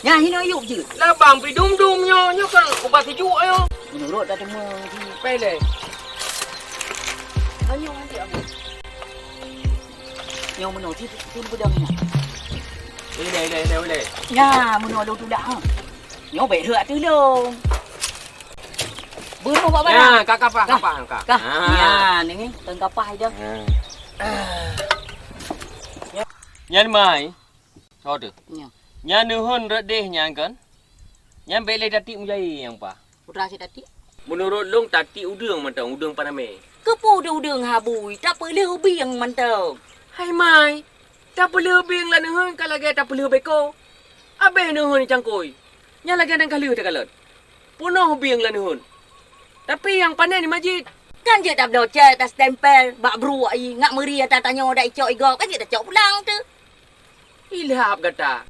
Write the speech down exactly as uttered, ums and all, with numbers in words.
Nyan hinoe yub jeuet. Labang pih dum-dum nyoe, nyoe kan ubat sijuek nyoe. Meunurot dak teuma jih. Pele. Nyoe nanti aku. Nyoe meunoe, si, si peudong nyan. Ilée, ilée, ilée, ilée. Nyan, meunoe lôn tulak, ha. Nyoe bèk rhot ateueh lôn. Bunoe bak barang. Nyan, ka kapah, kapah, ka. Kah. Ah. Nyan, ni, tang kapah dah. Ah. Nyan mai. Soe teuh? Nyoe. Nyan neuheun rot deh nyan kon? Nyan bèk lé tatiek mujai nyang pa. Putra si tatiek? Meunurot lôn tatiek udeueng mantong, udeueng panamé. Keupeue udeueng-udeueng habui, tapeuleuh ubieng mantong. Hai mai, tapeuleuh ubieng lam neuheun ka lagèe tapeuleuh beko. Abéh neuheun cangkôi. Nyan lagèe nyan ka lheueh takalon. Peunoh ubieng lam neuheun. Tapi nyang panen di masjid. Kan jeuet tabloe cèt, tastempel, bak bruek ie, ngat meuri ata tanyoe dak icok igob, kan jeuet tacok pulang teuh. Ilhab gata.